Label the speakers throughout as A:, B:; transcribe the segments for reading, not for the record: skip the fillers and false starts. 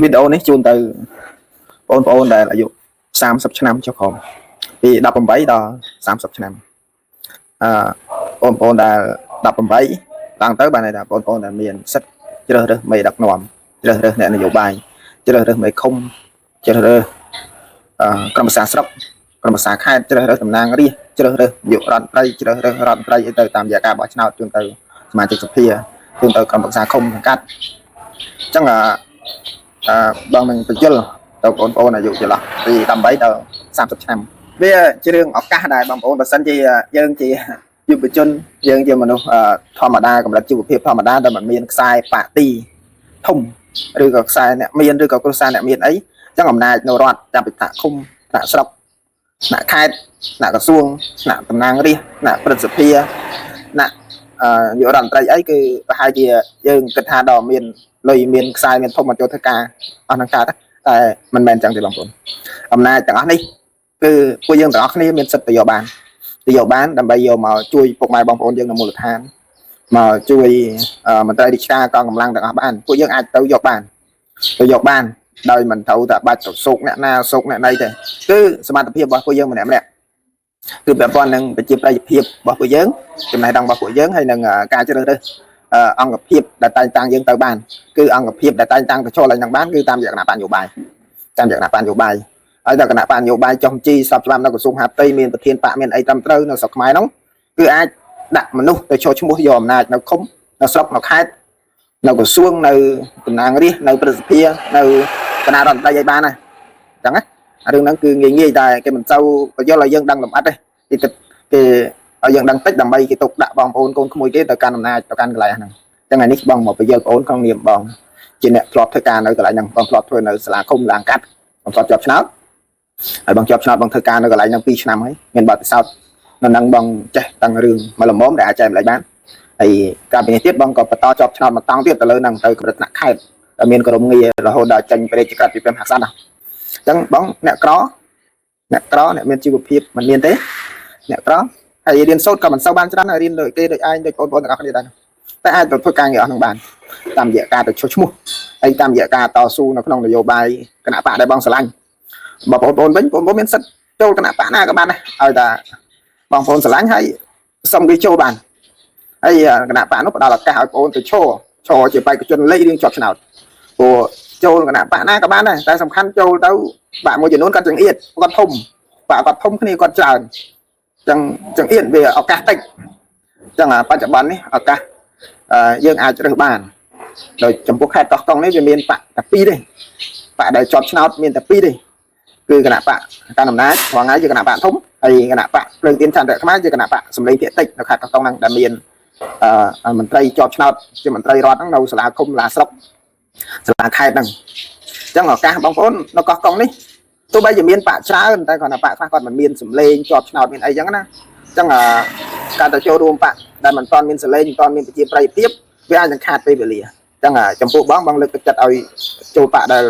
A: វីដេអូនេះជូនទៅបងប្អូនដែលអាយុ30ឆ្នាំចុះក្រោមពី18ដល់30ឆ្នាំអឺបងប្អូនដែល18ឡើងទៅបានន័យថាបងប្អូនដែលមានសិទ្ធិជ្រើសរើសមេដឹកនាំជ្រើសរើសអ្នកនយោបាយជ្រើសរើសមេឃុំជ្រើសរើសអឺក្រុមប្រឹក្សាស្រុកក្រុមប្រឹក្សាខេត្តជ្រើសរើសតំណាងរាស្ត្រជ្រើសរើសនាយករដ្ឋមន្ត្រីជ្រើសរើសរដ្ឋមន្ត្រីអីទៅតាមរយៈការបោះឆ្នោតជូនទៅសមាជិកសភាជូនទៅក្រុមប្រឹក្សាឃុំសង្កាត់អញ្ចឹងអឺ អឺបងនឹងបញ្យលទៅបងប្អូនអាយុចន្លោះពី18ដល់30ឆ្នាំវាជារឿងឱកាសដែរបងប្អូនបើសិនជាយើងជាយុវជនយើងជាមនុស្សធម្មតាកម្រិតជីវភាពធម្មតាដែលមិនមានខ្សែប៉ាទីធំឬក៏ខ្សែអ្នកមានឬក៏គ្រួសារអ្នកមានអីអញ្ចឹងអំណាចនៅរដ្ឋចាប់ពីថ្នាក់ឃុំថ្នាក់ស្រុកថ្នាក់ខេត្តថ្នាក់ក្រសួងថ្នាក់តំណាងរាស្ត្រថ្នាក់ព្រឹទ្ធសភាថ្នាក់អឺនាយករដ្ឋមន្ត្រីអីគឺប្រហែលជាយើងគិតថាដល់មានលុយមានខ្សែមានធំមកចូលធ្វើការ អស់នឹងកើតតែមិនមែនចឹងទេបងប្អូនអំណាចទាំងអស់នេះគឺពួកយើងទាំងអស់គ្នាមានសិទ្ធិទៅយកបានទៅយកបានដើម្បីយកមកជួយពុកម៉ែបងប្អូនយើងនៅមូលដ្ឋានមកជួយមន្ត្រីរាជការកងកម្លាំងទាំងអស់បានពួកយើងអាចទៅយកបានទៅយកបានដោយមិនត្រូវតែបាច់ទៅសោកអ្នកណាសោកអ្នកណីទេគឺសមត្ថភាពរបស់ពួកយើងម្នាក់ម្នាក់គឺពាក់ព័ន្ធនឹងប្រជាប្រិយភាពរបស់ពួកយើងចំណេះដឹងរបស់ពួកយើងហើយនឹងការជ្រើសរើសអង្គភាពដែលតែងតាំងយើងទៅបានគឺអង្គភាពដែលតែងតាំងទៅចូលឡើងនឹងបានគឺតាមរយៈគណៈបញ្ញោបាយតាមរយៈគណៈបញ្ញោបាយហើយដល់គណៈបញ្ញោបាយចុះបញ្ជីស្របច្បាប់នៅក្រសួងមហាផ្ទៃមានប្រធានបកមានអីត្រឹមត្រូវនៅស្រុកខ្មែរហ្នឹងគឺអាចដាក់មនុស្សទៅចូលឈ្មោះយកអំណាចនៅឃុំនៅស្រុកនៅខេត្តនៅក្រសួងនៅតំណាងរាស្ត្រនៅព្រឹទ្ធសភានៅគណៈរដ្ឋមន្ត្រីឲ្យបានណាអញ្ចឹងណារឿងហ្នឹងគឺងាយងាយតែគេមិនសូវបញ្យល់ឲ្យយើងដឹងលម្អិតទេគេគិតគេឲ្យយើងដឹងតិចដើម្បីគេទុកដាក់បងប្អូនកូនក្មួយគេទៅកាន់អំណាចទៅកាន់កន្លែងហ្នឹងចឹងថ្ងៃនេះបងមកបញ្យល់បងប្អូនក្នុងនាមបងជាអ្នកធ្លាប់ធ្វើការនៅកន្លែងហ្នឹងបងធ្លាប់ធ្វើនៅសាលាឃុំឡាងកាត់បងធ្លាប់ជាប់ឆ្នោតហើយបងជាប់ឆ្នោតបងធ្វើការនៅកន្លែងហ្នឹង2ឆ្នាំហើយមានបទពិសោធន៍នៅហ្នឹងបងចេះតាំងរឿងមកល្មមដែលអាចចែកម្លែកបានហើយកាលពីនេះទៀតបងក៏បន្តជាប់ឆ្នោតមកតង់ទៀតទៅលើហ្នឹងទៅកម្រិតថ្នាក់ខេត្តដែលមានក្រុមងាររហូតដល់ចេញព្រះរាជក្រឹត្យពីព្រះមហាក្សត្រណាអញ្ចឹងបងអ្នកក្រអ្នកក្រអ្នកមានជីវភាពមិនមានទេអ្នកក្រហើយរៀនសូត្រក៏មិនសូវបានច្រើនរៀនដូចគេដូចឯងដូចបងប្អូនទាំងអស់គ្នាដែរតែអាចទៅធ្វើការងារអស់ហ្នឹងបានតាមរយៈការទៅចុះឈ្មោះហើយតាមរយៈការតស៊ូនៅក្នុងនយោបាយគណៈបកដែលបងស្រឡាញ់បើបងប្អូនវិញបងប្អូនមានសិទ្ធិចូលគណៈបកណាក៏បានដែរឲ្យតែបងប្អូនស្រឡាញ់ហើយសុំគេចូលបានហើយគណៈបកនោះផ្ដល់ឱកាសឲ្យបងប្អូនទៅឈរឈរជាបេក្ខជនលេខរៀងជាប់ឆ្នោតព្រោះចូលគណៈបកណាក៏បានដែរតែសំខាន់ចូលទៅបកមួយចំនួនគាត់ចង្អៀតគាត់ធំបកគាត់ធំគ្នាគាត់ច្រើនចឹងចង្អៀតវាឱកាសតិចចឹងបច្ចុប្បន្ននេះឱកាសយើងអាចរើសបានដោយចំពោះខេត្តកោះកុងនេះវាមានបកតែពីរទេបកដែលជាប់ឆ្នោតមានតែពីរទេគឺគណៈបកកណ្ដាលអំណាចរាល់ថ្ងៃជាគណៈបកធំហើយគណៈបកភ្លើងទៀនចន្ទៈខ្មែរជាគណៈបកសម្លេងភាគតិចនៅខេត្តកោះកុងហ្នឹងដែលមានមន្ត្រីជាប់ឆ្នោតជាមន្ត្រីរដ្ឋហ្នឹងនៅសាលាឃុំសាលាស្រុកសាលាខេត្តហ្នឹងអញ្ចឹងឱកាសបងប្អូននៅកោះកុងនេះទោះបីជាមានបកច្រើនតែគ្រាន់តែបកខ្លះគាត់មិនមានសម្លេងជាប់ឆ្នោតមានអីចឹងណាអញ្ចឹងការទៅចូលរួមបកដែលមិនទាន់មានសម្លេងមិនទាន់មានប្រជាប្រិយភាពវាអាចនឹងខាតពេលវេលាអញ្ចឹងចំពោះបងបងលើកទឹកចិត្តឲ្យចូលបកដែល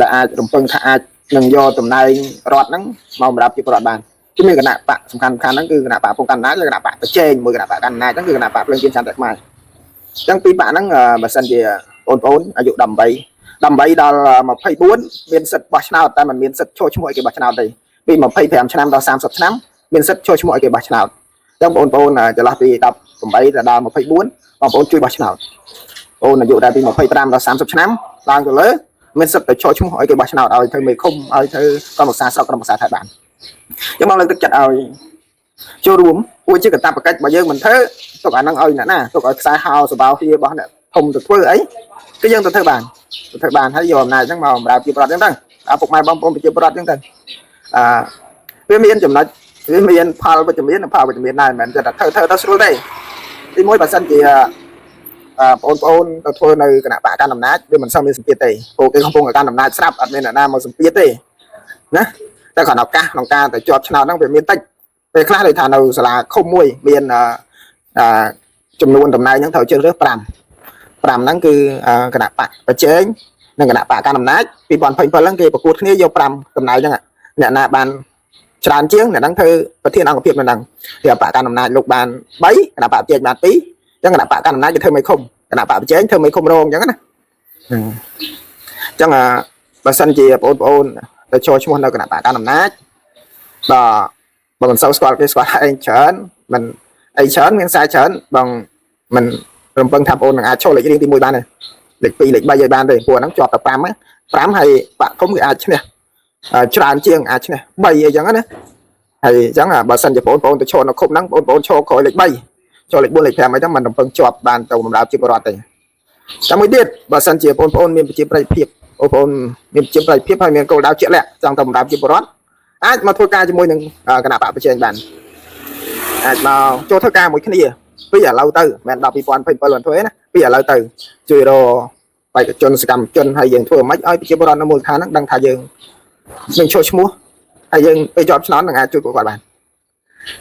A: ដែលអាចរំពឹងថាអាចនឹងយកតំណែងរដ្ឋហ្នឹងមកសម្រាប់ជាប្រវត្តិបានគឺមានគណៈបកសំខាន់សំខាន់ហ្នឹងគឺគណៈបកពងកណ្ដាលនិងគណៈបកប្រជែងមួយគណៈបកកណ្ដាលហ្នឹងគឺគណៈបកភ្លើងទៀនចន្ទៈខ្មែរអញ្ចឹងពីរបកហ្នឹងបើសិនជាបងប្អូនអាយុ18 18ដល់24មានសិទ្ធិបោះឆ្នោតតែមិនមានសិទ្ធិចូលឈ្មោះឲ្យគេបោះឆ្នោតទេពី25ឆ្នាំដល់30ឆ្នាំមានសិទ្ធិចូលឈ្មោះឲ្យគេបោះឆ្នោតអញ្ចឹងបងប្អូនចន្លោះពី18ទៅដល់24បងប្អូនជួយបោះឆ្នោតបងអាយុដែលពី25ដល់30ឆ្នាំឡើងទៅលើមានសិទ្ធិទៅចូលឈ្មោះឲ្យគេបោះឆ្នោតឲ្យធ្វើមេឃុំឲ្យធ្វើក្រុមប្រឹក្សាស្រុកក្រុមប្រឹក្សាខេត្តបានអញ្ចឹងបងលើកទឹកចិត្តឲ្យចូលរួមពួកជាកតាបកិច្ចបើយើងមិនធ្វើទុកអាហ្នឹងឲ្យអ្នកណាទុកឲ្យខ្សែហោសបោហៀរបស់អ្នកធំទៅធ្វើអីគឺយើងទៅធ្វើបានទៅធ្វើបានហើយយកអំណាចហ្នឹងមកបម្រើប្រជាពលរដ្ឋអញ្ចឹងទៅឪពុកម៉ែបងប្អូនប្រជាពលរដ្ឋអញ្ចឹងទៅអឺវាមានចំណុចវាមានផលវិជ្ជមាននិងផលវិជ្ជមានដែរមិនមែនតែធ្វើធ្វើទៅស្រួលទេទីមួយបើសិនជាបងប្អូនទៅធ្វើនៅគណៈបកកណ្ដាលអំណាចវាមិនសូវមានសម្ពាធទេពួកគេកំពុងតែកាន់អំណាចស្រាប់អត់មានអ្នកណាមកសម្ពាធទេណាតែគ្រាន់ឱកាសក្នុងការទៅជាប់ឆ្នោតហ្នឹងវាមានតិចពេលខ្លះដូចថានៅសាលាឃុំមួយមានអឺចំនួនតំណែងហ្នឹងត្រូវជ្រើសរើស5 5ហ្នឹងគឺគណៈបកប្រជែងនិងគណៈបកកណ្ដាលអំណាច2027ហ្នឹងគេប្រកួតគ្នាយក5តំណែងហ្នឹងអ្នកណាបានច្រើនជាងអ្នកហ្នឹងធ្វើប្រធានអង្គភាពនៅហ្នឹងគណៈបកកណ្ដាលអំណាចលោកបាន3គណៈបកប្រជែងបាន2អញ្ចឹងគណៈបកកណ្ដាលអំណាចគេធ្វើមេឃុំគណៈបកប្រជែងធ្វើមេឃុំរងអញ្ចឹងណាអ អញ្ចឹងអាបើសិនជាបងប្អូនទៅចូលឈ្មោះនៅគណៈបកកណ្ដាលអំណាចដល់បើមិនសូវស្គាល់គេស្គាល់ឯងច្រើនមិនអីច្រើនមានខ្សែច្រើនបងមិនរំពឹងថាបងប្អូននឹងអាចចូលលេខរៀងទី1បានទេលេខ2លេខ3ឲ្យបានទេព្រោះហ្នឹងជាប់តែ5ហ្នឹង5ហើយបាក់ធំគេអាចឈ្នះច្រើនជាងអាចឈ្នះ3អីចឹងណាហើយអញ្ចឹងបើសិនជាបងប្អូនទៅឈរនៅឃុំហ្នឹងបងប្អូនឈរក្រោយលេខ3ចូលលេខ4លេខ5អីហ្នឹងមិនរំពឹងជាប់បានទៅបម្រើជាបរដ្ឋទេតែមួយទៀតបើសិនជាបងប្អូនមានប្រជាប្រិយភាពបងប្អូនមានប្រជាប្រិយភាពហើយមានគោលដៅជាក់លាក់ចង់ទៅបម្រើជាបរដ្ឋអាចមកធ្វើការជាមួយនឹងគណៈបកប្រជែងបានអាចមកចូលធ្វើការមួយគ្នាពីឥឡូវទៅមិនដល់2027មិនធ្វើទេណាពីឥឡូវទៅជួយរកបេក្ខជនសកម្មជនហើយយើងធ្វើមិនឲ្យប្រជាពលរដ្ឋនៅមូលដ្ឋានហ្នឹងដឹងថាយើងនឹងចូលឈ្មោះហើយយើងពេលជាប់ឆ្នោតនឹងអាចជួយពួកគាត់បាន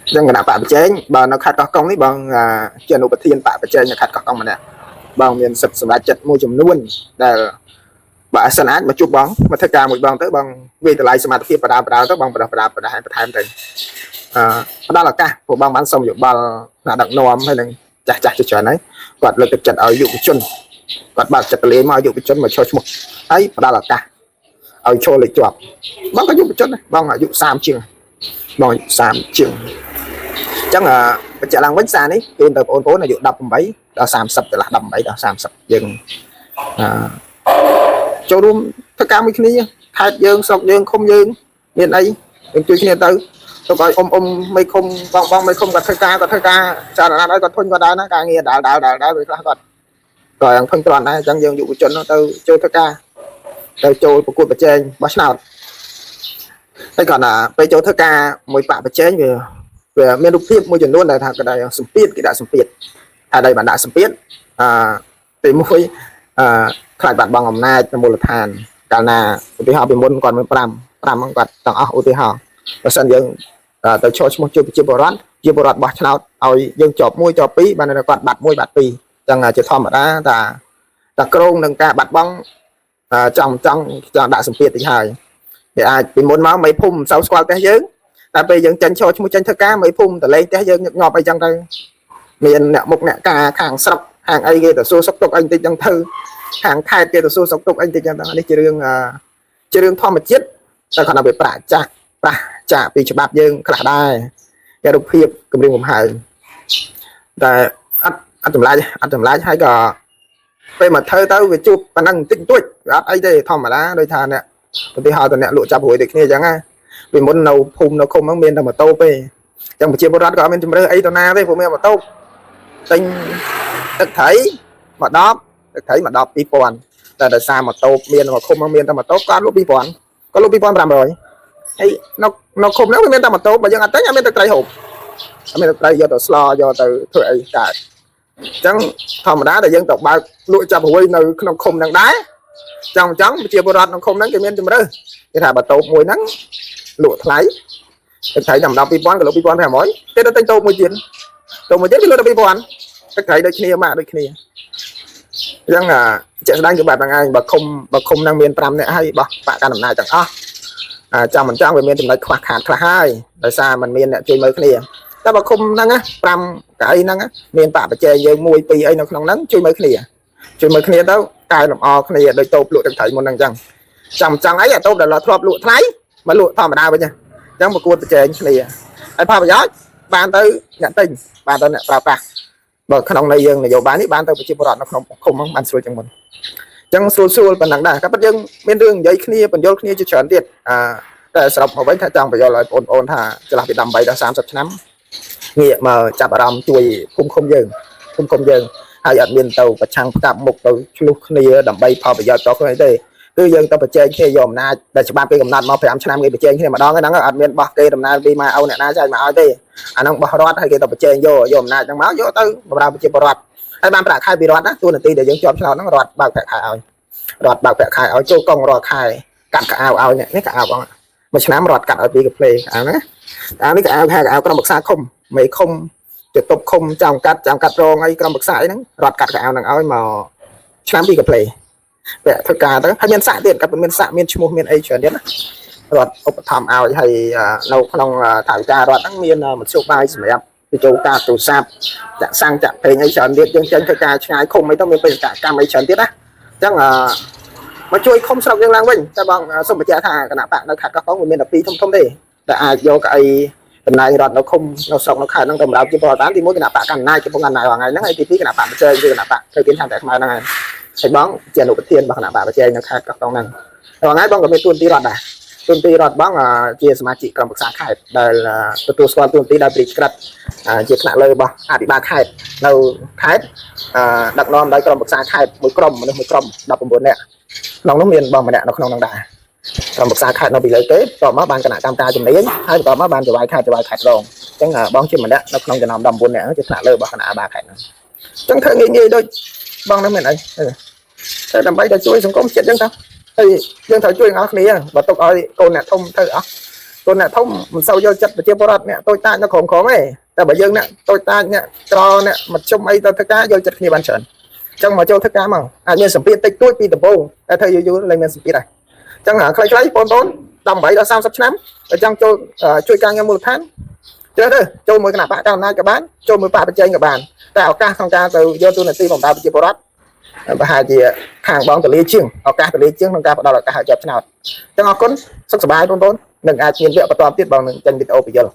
A: អញ្ចឹងគណៈបកប្រជែងបើនៅខេត្តកោះកុងនេះបងជាអនុប្រធានបកប្រជែងនៅខេត្តកោះកុងម្នាក់បងមានសិទ្ធិសម្រេចចិត្តមួយចំនួនដែលបើអសិនអាចមកជួបបងមកធ្វើការមួយបងទៅបងវាយតម្លៃសមត្ថភាពបដាបដាទៅបងបដាបដាបដាឲ្យបន្ថែមទៅអឺផ្ដល់ឱកាសពួកបងបានសុំយោបល់ថ្នាក់ដឹកនាំហើយនឹងចាស់ចាស់ជាច្រើនហើយគាត់លើកទឹកចិត្តឲ្យយុវជនគាត់បើកចិត្តទលាយមកយុវជនមកឈរឈ្មោះហើយផ្ដល់ឱកាសឲ្យចូលលេខជាប់បងក៏យុវជនដែរបងអាយុ30ជាងបងអាយុ30ជាងអញ្ចឹងបញ្ជាក់ឡើងវិញសារនេះជូនទៅបងប្អូនអាយុ18ដល់30ចន្លោះ18ដល់30យើងអឺចូលរួមធ្វើការមួយគ្នាខេត្តយើងស្រុកយើងឃុំយើងមានអីយើងជួយគ្នាទៅទុកឲ្យអ៊ំអ៊ំមិនឃុំបងបងមិនឃុំគាត់ធ្វើការគាត់ធ្វើការច្រើនណាស់ហើយគាត់ធុញគាត់ដែរណាការងារដើរដើរដើរដើរពេលខ្លះគាត់ក៏យ៉ាងធុញទ្រាន់ដែរអញ្ចឹងយើងយុវជនទៅចូលធ្វើការទៅចូលប្រកួតប្រជែងបោះឆ្នោតហើយគាត់ថាពេលចូលធ្វើការមួយបាក់ប្រជែងវាវាមានរូបភាពមួយចំនួនដែលថាគេដាក់សម្ពាធគេដាក់សម្ពាធហើយដែលបានដាក់សម្ពាធអឺទីមួយអឺខ្លាចបាត់បង់អំណាចនៅមូលដ្ឋានកាលណាឧទាហរណ៍ពីមុនគាត់មាន5 5ហ្នឹងគាត់ទាំងអស់ឧទាហរណ៍បើសិនយើងទៅឈរឈ្មោះជួយប្រជាពលរដ្ឋជាពលរដ្ឋបោះឆ្នោតឲ្យយើងជាប់1ជាប់2បានគាត់បាត់1បាត់2អញ្ចឹងជាធម្មតាតាតាក្រងនឹងការបាត់បង់ចង់ចង់ចង់ដាក់សម្ពាធតិចហើយវាអាចពីមុនមកមេភូមិមិនសូវស្គាល់ផ្ទះយើងតែពេលយើងចេញឈរឈ្មោះចេញធ្វើការមេភូមិតលេងផ្ទះយើងញឹកញាប់អីចឹងទៅមានអ្នកមុខអ្នកការខាងស្រុកខាងអីគេទៅសួរសុខទុក្ខអីបន្តិចចឹងទៅខាងខេត្តគេទៅសួរសុខទុក្ខអីបន្តិចចឹងទៅនេះជារឿងជារឿងធម្មជាតិតែគាត់ថាវាប្រាក់ចាស់ប្រាស់ចាក់ពីច្បាប់យើងខ្លះដែរគេរូបភាពគម្រាមកំហែងតែអត់អត់ចម្លែកអត់ចម្លែកហើយក៏ពេលមកធ្វើទៅវាជួបប៉ុណ្ណឹងបន្តិចបន្តួចវាអត់អីទេធម្មតាដូចថាអ្នកឧទាហរណ៍ទៅអ្នកលក់ចាប់រួយដូចគ្នាអញ្ចឹងណាពីមុននៅភូមិនៅឃុំហ្នឹងមានតែម៉ូតូទេអញ្ចឹងប្រជាពលរដ្ឋក៏អត់មានជំរឿអីទៅណាទេព្រោះមានម៉ូតូទិញទឹកត្រីមក10ទឹកត្រីមក10 2000តែដោយសារម៉ូតូមានមកឃុំហ្នឹងមានតែម៉ូតូក៏លក់2000ក៏លក់2500ហើយនៅនៅឃុំហ្នឹងវាមានតែម៉ូតូបើយើងអត់ទិញអត់មានទឹកត្រីហូបអត់មានទឹកត្រីយកទៅស្លយកទៅធ្វើអីកើតអញ្ចឹងធម្មតាតែយើងទៅបើកលក់ចាប់រួយនៅក្នុងឃុំហ្នឹងដែរចង់ចង់ប្រជាពលរដ្ឋក្នុងឃុំហ្នឹងគេមានជំរឿគេថាបើតូបមួយហ្នឹងលក់ថ្លៃទឹកត្រីតែម្ដង2000ក៏លក់2500គេទៅទិញតូបមួយទៀតតូបមួយទៀតគេលក់ដល់2000ទឹកត្រីដូចគ្នាមកដូចគ្នាអញ្ចឹងជាក់ស្ដែងគឺបែបហ្នឹងឯងបើឃុំបើឃុំហ្នឹងមាន5នាក់ហើយបោះបកកាន់អំណាចទាំងអស់ចាំមិនចង់វាមានចំណុចខ្វះខាតខ្លះហើយដោយសារมันមានអ្នកជួយមើលគ្នាតែបើឃុំហ្នឹងណា5កៅអីហ្នឹងមានបកបច្ចេកយើង1 2អីនៅក្នុងហ្នឹងជួយមើលគ្នាជួយមើលគ្នាទៅកែលម្អគ្នាដោយតូបលក់ទឹកត្រីមុនហ្នឹងអញ្ចឹងចាំចង់អីអាតូបដែលធ្លាប់លក់ថ្លៃមកលក់ធម្មតាវិញអញ្ចឹងប្រកួតប្រជែងគ្នាហើយផលប្រយោជន៍បានទៅអ្នកទិញបានទៅអ្នកប្រើប្រាស់បើក្នុងន័យយើងនយោបាយនេះបានទៅប្រជាពលរដ្ឋនៅក្នុងឃុំហ្នឹងបានស្រួលជាងមុនអញ្ចឹងស្រួលស្រួលប៉ុណ្ណឹងដែរតែប៉ុតយើងមានរឿងនិយាយគ្នាបញ្យល់គ្នាជាច្រើនទៀតតែសរុបមកវិញថាចង់បញ្យល់ឲ្យបងប្អូនថាចន្លោះពី18ដល់30ឆ្នាំងាកមកចាប់អារម្មណ៍ជួយភូមិឃុំយើងភូមិឃុំយើងហើយអត់មានទៅប្រឆាំងផ្កាប់មុខទៅឆ្លុះគ្នាដើម្បីផលប្រយោជន៍តខ្លួនទេគឺយើងទៅប្រជែងគ្នាយកអំណាចដែលច្បាប់គេកំណត់មក5ឆ្នាំគេប្រជែងគ្នាម្ដងហ្នឹងអត់មានបោះគេដំណើរពីមកឲ្យអ្នកណាចាយមកឲ្យទេអាហ្នឹងបោះរដ្ឋហើយគេទៅប្រជែងយកយកអំណាចហ្នឹងមកយកទៅបម្រើប្រជាពលរដ្ឋហើយបានប្រាក់ខែពីរដ្ឋណាតួនាទីដែលយើងជាប់ឆ្នោតហ្នឹងរដ្ឋបើកប្រាក់ខែឲ្យរដ្ឋបើកប្រាក់ខែឲ្យចូលកងរាល់ខែកាត់កៅអៅឲ្យនេះកៅអៅបងមួយឆ្នាំរដ្ឋកាត់ឲ្យពីកាផ្លេកៅណាអានេះកៅអៅខែកៅអៅក្រុមប្រឹក្សាឃុំមេឃុំជាតុបឃុំចောင်းកាត់ចောင်းកាត់រងអីក្រុមប្រឹក្សាអីហ្នឹងរដ្ឋកាត់កៅអៅហ្នឹងឲ្យមកឆ្នាំពីកាផ្លេពាក់ធ្វើការទៅហើយមានសាក់ទៀតក៏មានសាក់មានឈ្មោះមានអីច្រើនទៀតណារដ្ឋឧបត្ថម្ភឲ្យហើយនៅក្នុងថវិការដ្ឋហ្នឹងមានមធ្យោបាយសម្រាប់ទៅចូលការទូរស័ព្ទចាក់សាំងចាក់ប្រេងអីច្រើនទៀតយើងចេញធ្វើការឆ្ងាយឃុំអីទៅមានបេសកកម្មអីច្រើនទៀតណាអញ្ចឹង មកជួយឃុំស្រុកយើងឡើងវិញតែបងសូមបញ្ជាក់ថាគណៈបកនៅខេត្តកោះកុងវាមានតែពីរធំធំទេតែអាចយកកៅអីតំណែងរដ្ឋនៅឃុំនៅស្រុកនៅខេត្តហ្នឹងទៅសម្រាប់ជាពលរដ្ឋបានទីមួយគណៈបកកណ្ដាលអំណាចកំពុងកណ្ដាលរាល់ថ្ងៃហ្នឹងហើយទីពីរគណៈបកប្រជែងគឺគណៈបកត្រូវគេថាតែខ្មែរហ្នឹងហើយហើយបងជាអនុប្រធានរបស់គណៈបកប្រជែងនៅខេត្តកោះកុងហ្នឹងរាល់ថ្ងៃបងក៏មានទួនាទីរដ្ឋដែរទួនាទីរដ្ឋបងជាសមាជិកក្រុមប្រឹក្សាខេត្តដែលទទួលស្គាល់ទួនាទីដោយព្រះរាជក្រឹត្យជាថ្នាក់លើរបស់អភិបាលខេត្តនៅខេត្តដឹកនាំដោយក្រុមប្រឹក្សាខេត្តមួយក្រុមមនុស្សមួយក្រុម19នាក់ក្នុងនោះមានបងម្នាក់នៅក្នុងនោះដែរក្រុមប្រឹក្សាខេត្តនៅពីលើគេបន្ទាប់មកបានគណៈកម្មការជំនាញហើយបន្ទាប់មកបានចៅហ្វាយខេត្តចៅហ្វាយខេត្តរងអញ្ចឹងបងជាម្នាក់នៅក្នុងចំណោម19នាក់ជាថ្នាក់លើរបស់គណៈអភិបាលខេត្តហ្នឹងអញ្ចឹងធ្វើងាយងាយដូចបងនឹងមានអីតែដើម្បីតែជួយសង្គមជាតិអញ្ចឹងទៅហើយយើងត្រូវជួយទាំងអស់គ្នាបើទុកឲ្យកូនអ្នកធំធ្វើអស់កូនអ្នកធំមិនសូវយល់ចិត្តប្រជាពលរដ្ឋអ្នកតូចតាចនៅក្រុមក្រុមទេតែបើយើងអ្នកតូចតាចអ្នកក្រអ្នកមធ្យមអីទៅធ្វើការយល់ចិត្តគ្នាបានច្រើនអញ្ចឹងមកចូលធ្វើការមកអាចមានសម្ពាធតិចតួចពីដំបូងតែធ្វើយូរយូរលែងមានសម្ពាធហើយអញ្ចឹងខ្លីៗបងប្អូន18ដល់30ឆ្នាំបើចង់ចូលជួយការងារមូលដ្ឋានជ្រើសរើសចូលមួយគណៈបកកណ្ដាលអំណាចក៏បានចូលមួយបកប្រជែងក៏បានតែឱកាសក្នុងការទៅយកទូនាទីបម្រើប្រជាពលរដ្ឋប្រហែលជាខាងបងទលាជាងឱកាសទលាជាងក្នុងការផ្ដល់ឱកាសឲ្យជាប់ឆ្នោតអញ្ចឹងអរគុណសុខសប្បាយបងប្អូននឹងអាចមានវគ្គបន្តទៀតបងនឹងចេញវីដេអូបញ្យល់។